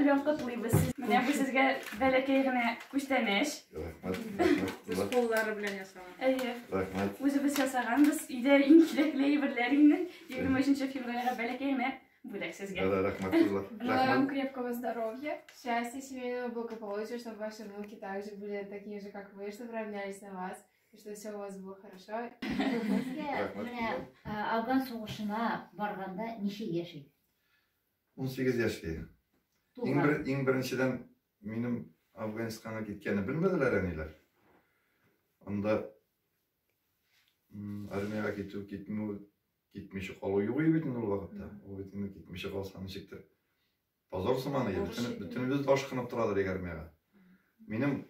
белән котлыйбыз. Менә бу сезгә бәләкәй генә күчтәнәч. Рәхмәт, рәхмәт. Үз куллары белән ясаган. Әйе. Рәхмәт. Үзебез ясаганбыз. Өйдә иң кирәкле әйберләр инде. 23 февральгә бәләкәй генә бүләк сезгә. Да, рәхмәт, кызлар. Желаю вам Рәхмәт. крепкого здоровья, счастья, семейного благополучия, чтобы ваши внуки также были такие же, как вы, чтобы равнялись на вас, и чтобы все у вас было хорошо. Сезгә Рәхмәт. менә Афган сугышына барганда ничә яшь иде? 18 яшь иде. Иң, Тулган. бер, иң беренчедән минем Афганистанга киткәнне белмәделәр әниләр. Анда армиягә китү, китмү, китмичә калу юк иде бит инде ул вакытта. Ул бит инде китмичә калса ничектер. Позор сыман иде. Бөтенебез дә ашкынып торадыр иде армиягә. Минем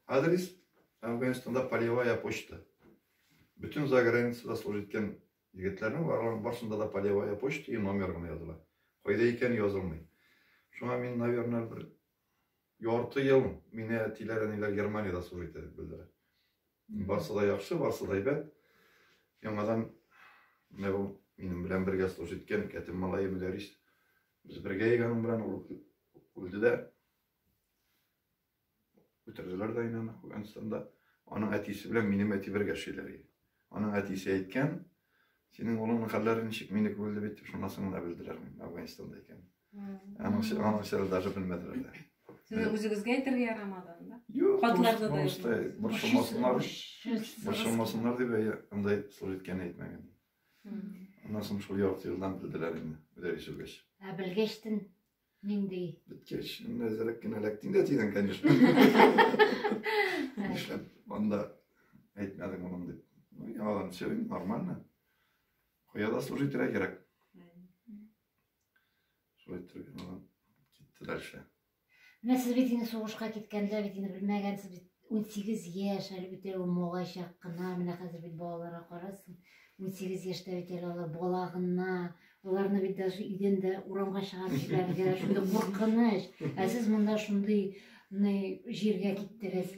адрес Афганистанда полевая почта. Бөтен заграницада служить иткән егетләрнең барысында да полевая почта и номер гына языла. Кайда икән язылмый. Шуңа мин, наверное, бер ярты ел мине әтиләр, әниләр Германиядә служить итә дип белделәр. Барсы да яхшы, барсы да әйбәт. Яңадан менә бу минем белән бергә служить иткән кәтем малае Мөдәррис. Без бергә идек аның белән, ул үлде дә. Үтерделәр дә инде аны Афганистанда. Аның әтисе белән минем әти бергә эшлиләр иде. Аның әтисе әйткән, синең улыңның хәлләре ничек, минеке үлде бит дип, шуннан соң гына белделәр мин Афганистанда икәнен. Аның даже белмәделәр дә. Сезнең үзегезгә әйтергә ярамады анда. Юк, Хатларда да просто борчылмасыннар, борчылмасыннар дип, әйе, андай служить иткәнен әйтмәгән. Аннан соң шул ярты елдан белделәр инде, Мөдәррис үлгәч. Ә белгәчтен нинди? Беткәч, инде әзрәк кенә эләктең дә тидең, конечно. Нишләп анда әйтмәдең моның дип. Ну, яңадан все, нормально. Кая да служить итәргә кирәк. Шулай иттереп яңадан китте дальше. Менә сез бит инде сугышка киткәндә бит инде белмәгәнсез бит 18 яшь әле бит әле ул малай чак кына, менә хәзер бит балаларга карасың, 18 яшьтә бит әле алар бала гына, аларны бит даже өйдән дә урамга чыгарып җибәрергә дә шундый куркыныч. Ә сез монда шундый җиргә киттегез.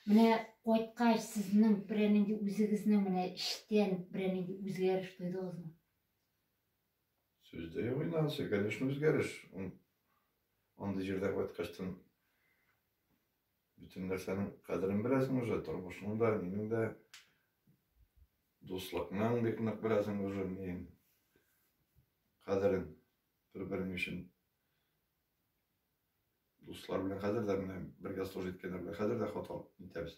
Менә кайткач сезнең берәр нинди үзегезнең менә эчтән берәр нинди үзгәреш тойдыгызмы? Сүз дә юк инде, анысы, конечно, үзгәреш. Андый җирдә кайткачтан бөтен нәрсәнең кадерен беләсең уже, тормышның да, нинең дә, дуслыкның бик нык беләсең уже, нин кадерен бер-берең өчен. Дуслар белән хәзер дә менә бергә служить иткәннәр белән хәзер дә хат алып нитәбез.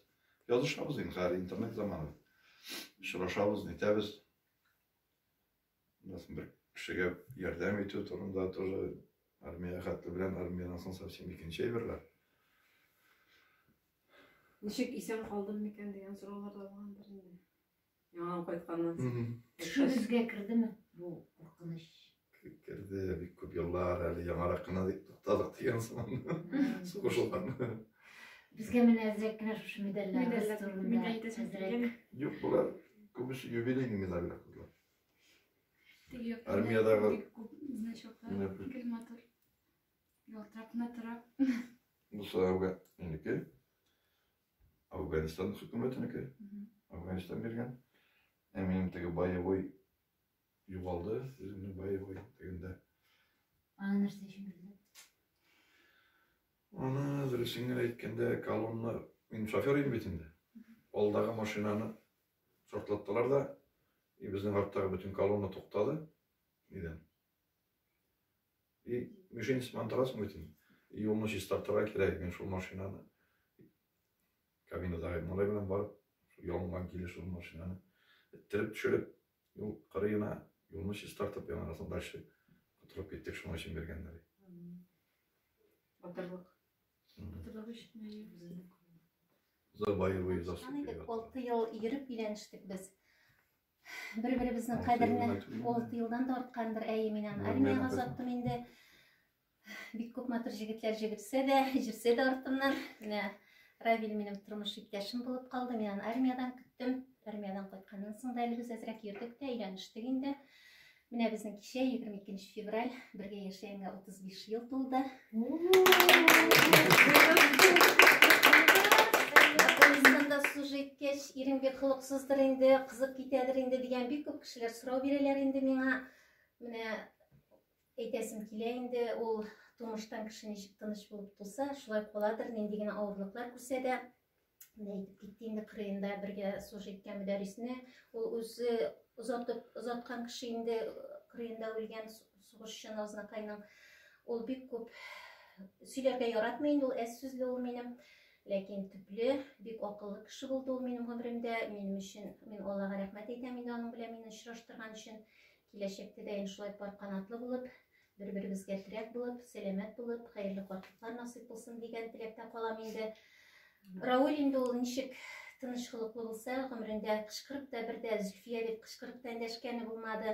Язышабыз инде, хәзер интернет заманы. Очрашабыз, нитәбез. Бер кешегә ярдәм итү турында тоже армия хәтле белән армиядән соң совсем икенче әйберләр. Ничек исән калдым микән дигән сораулар да булгандыр инде. Яңадан кайтканнан соң. Төшегезгә кердеме бу куркыныч? Керде, бик күп еллар әле яңарак кына дип туктадык дигән сыман. Сугышылган. Безгә менә әзрәк кенә шушы медальләребез турында әзрәк. Юк, болар күбесе юбилейный медальләр кызлар. Армиядагы бик күп значоклар, гел матур. Ялтырап кына тора. Бусы Афганники. Афганистан хөкүмәтенеке. Афганистан биргән. Ә минем теге боевой югалды, үземнең боевой тегендә. Аны нәрсә өчен бирде? Аны дөресен генә әйткәндә, колонна, мин шофер идем бит инде. Алдагы машинаны шартлаттылар да, и безнең арттагы бөтен колонна туктады. Нидән? И мишень сыман торасың бит инде. И юлны чистартырга кирәк, мин шул машинаны кабинадагы малай белән барып, ялынган килеш шул машинаны эттереп төшереп, юл кырыена юлны чистартып, яңадан дальше котырып киттек, шуның өчен биргәннәр. Батырлык. Батырлык өчен. За боевые заслуги. 6 ел йөреп өйләнештек без. Бер-беребезнең кадерне 6 елдан да арткандыр. Әйе, мин аны армиягә озаттым инде. Бик күп матур җегетләр җегерсә дә, җирсә дә артымнан. Менә Равил минем тормыш иптәшем булып калды. Мин аны армиядән көттем. Армиядән кайтканнан соң да әле без әзрәк йөрдек тә, өйләнештек инде. Менә безнең кичә 22 февраль бергә яшәгәнгә 35 ел тулды. Афганистанда служить иткәч, ирең бик холыксыздыр инде, кызып китәдер инде дигән бик күп кешеләр сорау бирәләр инде миңа. Менә Әйтәсем килә инде, ул тумыштан кеше ничек тыныч булып туса, шулай каладыр, нинди генә авырлыклар күрсә дә. Менә әйтеп китте инде кырыенда бергә служить иткән мөдәррисне. Ул үзе озатып, озаткан кеше инде кырыенда үлгән сугышчы Назнакайның. Ул бик күп сөйләргә яратмый инде, ул әз сүзле ул минем. Ләкин төпле, бик акыллы кеше булды ул минем гомеремдә. Минем өчен, мин Аллага рәхмәт әйтәм инде аның белән мине очраштырган өчен. Киләчәктә дә инде шулай пар канатлы булып, бер-беребезгә терәк булып, сәламәт булып, хәерле картлыклар насыйп булсын дигән теләктә калам инде. Рауль инде ул ничек тыныч холыклы булса, гомерендә кычкырып та бер дә Зөлфия дип кычкырып та эндәшкәне булмады.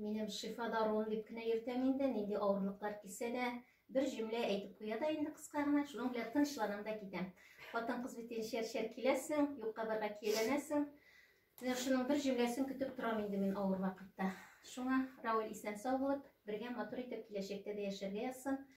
Минем шифа даруым дип кенә йөртәм инде, нинди авырлыклар килсә дә, бер җөмлә әйтеп куя да инде кыска гына, шуның белән тынычланам да китәм. Хатын-кыз бит инде чәр-чәр киләсең, юкка барга кияләнәсең. Менә шуның бер җөмләсен көтеп торам инде мин авыр вакытта. Шуңа Рауль исән-сау булып, бергә матур итеп киләчәктә дә яшәргә язсын.